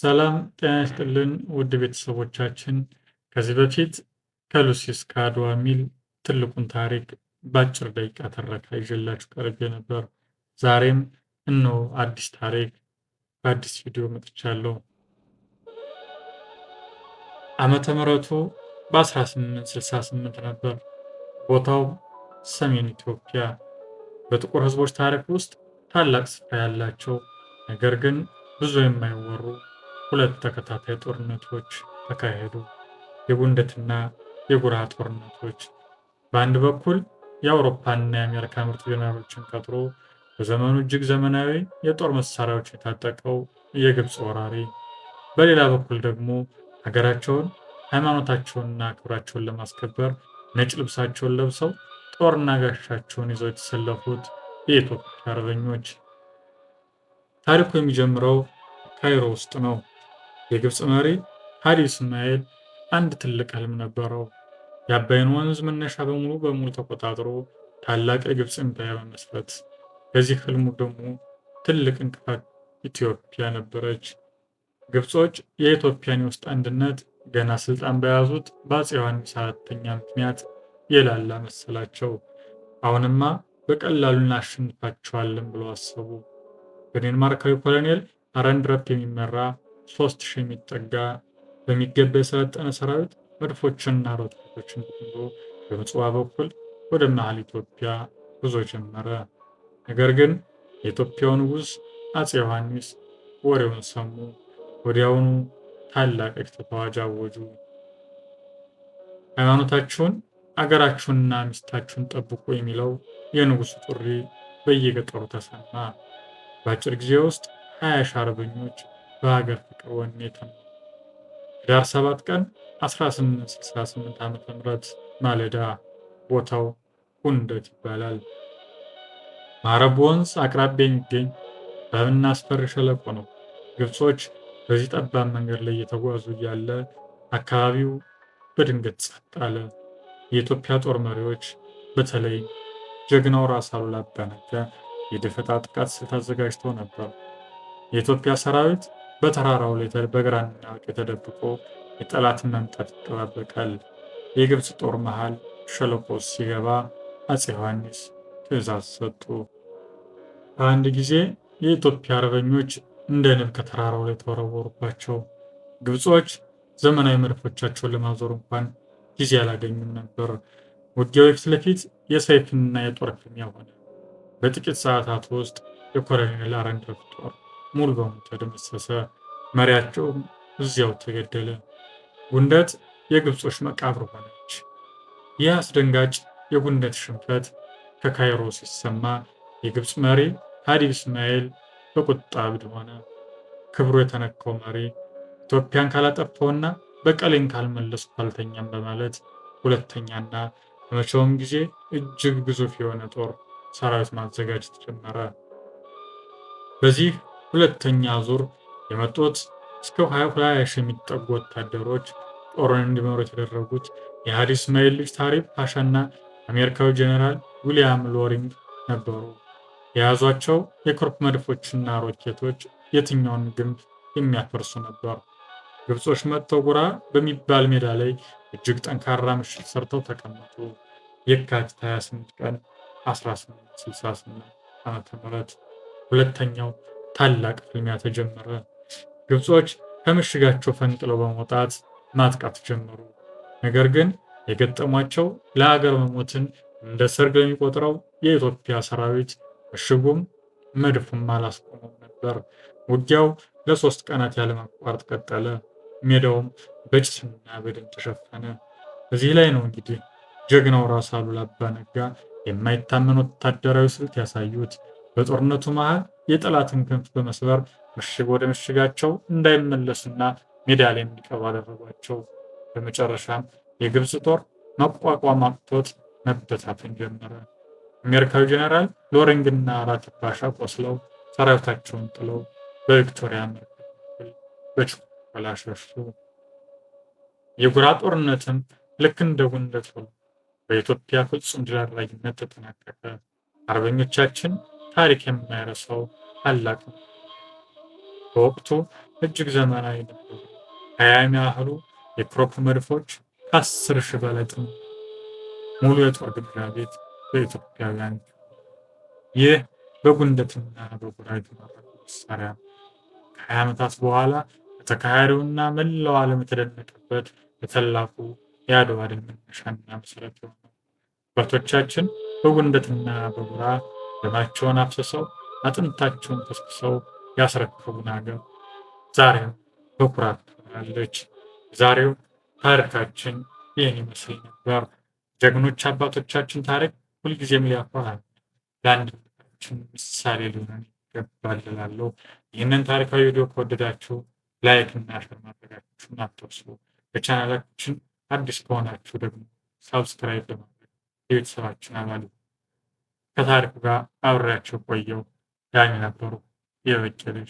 ሰላም ጤና ይስጥልን ውድ ቤተሰቦቻችን፣ ከዚህ በፊት ከሉሲ እስከ አድዋ የሚል ትልቁን ታሪክ በአጭር ደቂቃ ትረካ ይዤላችሁ ቀርቤ ነበር። ዛሬም እነሆ አዲስ ታሪክ በአዲስ ቪዲዮ መጥቻለሁ። ዓመተ ምሕረቱ በ1868 ነበር። ቦታው ሰሜን ኢትዮጵያ። በጥቁር ሕዝቦች ታሪክ ውስጥ ታላቅ ስፍራ ያላቸው ነገር ግን ብዙ የማይወሩ ሁለት ተከታታይ ጦርነቶች ተካሄዱ። የጉንደትና የጉራ ጦርነቶች። በአንድ በኩል የአውሮፓና የአሜሪካ ምርጥ ጀነራሎችን ቀጥሮ በዘመኑ እጅግ ዘመናዊ የጦር መሳሪያዎች የታጠቀው የግብፅ ወራሪ፣ በሌላ በኩል ደግሞ ሀገራቸውን፣ ሃይማኖታቸውንና ክብራቸውን ለማስከበር ነጭ ልብሳቸውን ለብሰው ጦርና ጋሻቸውን ይዘው የተሰለፉት የኢትዮጵያ አርበኞች። ታሪኩ የሚጀምረው ካይሮ ውስጥ ነው። የግብፅ መሪ ሀዲ እስማኤል አንድ ትልቅ ህልም ነበረው። የአባይን ወንዝ መነሻ በሙሉ በሙሉ ተቆጣጥሮ ታላቅ የግብፅ ኢምፓየር መመስረት። ለዚህ ህልሙ ደግሞ ትልቅ እንቅፋት ኢትዮጵያ ነበረች። ግብጾች የኢትዮጵያን የውስጥ አንድነት ገና ስልጣን በያዙት በአፄ ዮሐንስ አራተኛ ምክንያት የላላ መሰላቸው። አሁንማ በቀላሉ እናሸንፋቸዋለን ብለው አሰቡ። በዴንማርካዊ ኮሎኔል አረንድረፕ የሚመራ 3000 የሚጠጋ በሚገባ የሰለጠነ ሰራዊት መድፎችንና ሮኬቶችን ይዞ በምጽዋ በኩል ወደ መሃል ኢትዮጵያ ጉዞ ጀመረ። ነገር ግን የኢትዮጵያው ንጉሥ አፄ ዮሐንስ ወሬውን ሰሙ። ወዲያውኑ ታላቅ የክተት አዋጅ አወጁ። ሃይማኖታችሁን፣ አገራችሁንና ሚስታችሁን ጠብቁ የሚለው የንጉሱ ጥሪ በየገጠሩ ተሰማ። በአጭር ጊዜ ውስጥ 20,000 አርበኞች በሀገር ፍቅር ወኔ ተሞሉ። ህዳር 7 ቀን 1868 ዓ.ም ማለዳ ቦታው ጉንደት ይባላል። ማረብ ወንዝ አቅራቢያ የሚገኝ ጠባብና አስፈሪ ሸለቆ ነው። ግብጾች በዚህ ጠባብ መንገድ ላይ እየተጓዙ እያለ አካባቢው በድንገት ጸጥ አለ። የኢትዮጵያ ጦር መሪዎች በተለይ ጀግናው ራስ አሉላ አባ ነጋ የደፈጣ ጥቃት ስልት አዘጋጅተው ነበር። የኢትዮጵያ ሰራዊት በተራራው ላይ በግራና ቀኝ ተደብቆ የጠላትን መምጣት ይጠባበቃል። የግብፅ ጦር መሃል ሸለቆ ሲገባ አፄ ዮሐንስ ትዕዛዝ ሰጡ። በአንድ ጊዜ የኢትዮጵያ አርበኞች እንደ ንብ ከተራራው ላይ ተወረወሩባቸው። ግብጾች ዘመናዊ መድፎቻቸውን ለማዞር እንኳን ጊዜ አላገኙም ነበር። ውጊያው የፊት ለፊት የሰይፍና የጦር ፍልሚያ ሆነ። በጥቂት ሰዓታት ውስጥ የኮሎኔል አረንድረፕ ጦር ሙሉ በሙሉ ተደመሰሰ። መሪያቸውም እዚያው ተገደለ። ጉንደት የግብጾች መቃብር ሆነች። ይህ አስደንጋጭ የጉንደት ሽንፈት ከካይሮ ሲሰማ የግብፅ መሪ ሀዲብ እስማኤል በቁጣ እብድ ሆነ። ክብሩ የተነካው መሪ ኢትዮጵያን ካላጠፋውና በቀሌን ካልመለስኩ አልተኛም በማለት ሁለተኛና በመቼውም ጊዜ እጅግ ግዙፍ የሆነ ጦር ሰራዊት ማዘጋጀት ጀመረ። በዚህ ሁለተኛ ዙር የመጡት እስከ 20,000 የሚጠጉ ወታደሮች ጦሩን እንዲመሩ የተደረጉት የሀዲ እስማኤል ልጅ ታሪብ ፓሻና አሜሪካዊ ጄኔራል ዊሊያም ሎሪንግ ነበሩ። የያዟቸው የክሩፕ መድፎችና ሮኬቶች የትኛውን ግንብ የሚያፈርሱ ነበር። ግብጾች መጥተው ጉራ በሚባል ሜዳ ላይ እጅግ ጠንካራ ምሽግ ሰርተው ተቀመጡ። የካቲት 28 ቀን 1868 ዓ.ም ሁለተኛው ታላቅ ፍልሚያ ተጀመረ። ግብጾች ከምሽጋቸው ፈንቅለው በመውጣት ማጥቃት ጀመሩ። ነገር ግን የገጠሟቸው ለሀገር መሞትን እንደ ሰርግ ለሚቆጥረው የኢትዮጵያ ሰራዊት ምሽጉም መድፉም አላስቆመም ነበር። ውጊያው ለ3 ቀናት ያለማቋረጥ ቀጠለ። ሜዳውም በጭስና በደም ተሸፈነ። እዚህ ላይ ነው እንግዲህ ጀግናው ራስ አሉላ አባ ነጋ የማይታመን ወታደራዊ ስልት ያሳዩት። በጦርነቱ መሃል የጠላትን ክንፍ በመስበር ምሽግ ወደ ምሽጋቸው እንዳይመለሱና ሜዳ ላይ እንዲቀሩ አደረጓቸው። በመጨረሻም የግብፅ ጦር መቋቋም አቅቶት መበታተን ጀመረ። አሜሪካዊ ጄኔራል ሎሪንግና ራቲብ ፓሻ ቆስለው ሰራዊታቸውን ጥለው በቪክቶሪያ መርከብ በኩል በችኮላ ሸሹ። የጉራ ጦርነትም ልክ እንደ ጉንደት ሁሉ በኢትዮጵያ ፍጹም ድል አድራጊነት ተጠናቀቀ። አርበኞቻችን ታሪክ የማይረሳው ታላቅ ነው። በወቅቱ እጅግ ዘመናዊ ነበሩ። 20 የሚያህሉ የክሮፕ መድፎች፣ ከ10,000 በላይ ሙሉ የጦር ግምጃ ቤት በኢትዮጵያውያን። ይህ በጉንደትና በጉራ የተማረከ መሳሪያ ነው። ከ20 ዓመታት በኋላ በተካሄደውና መላው ዓለም የተደነቀበት የታላቁ የአድዋ ድል መነሻና መሰረት የሆነው አባቶቻችን በጉንደትና በጉራ ደማቸውን አፍስሰው አጥንታቸውን ከስክሰው ያስረከቡን ሀገር ዛሬም በኩራት ትኖራለች። ዛሬው ታሪካችን ይህን ይመስል ነበር። ጀግኖች አባቶቻችን ታሪክ ሁልጊዜም ሊያኮራን፣ ለአንድነታችን ምሳሌ ሊሆነን ይገባል እላለሁ። ይህንን ታሪካዊ ቪዲዮ ከወደዳችሁ like እና share ማድረጋችሁን አትርሱ። በቻናላችን አዲስ ከሆናችሁ ደግሞ subscribe በማድረግ የቤተሰባችን አባል። ከታሪኩ ጋር አብሬያቸው ቆየው ዳኒ ነበሩ። የበቄ ልጅ።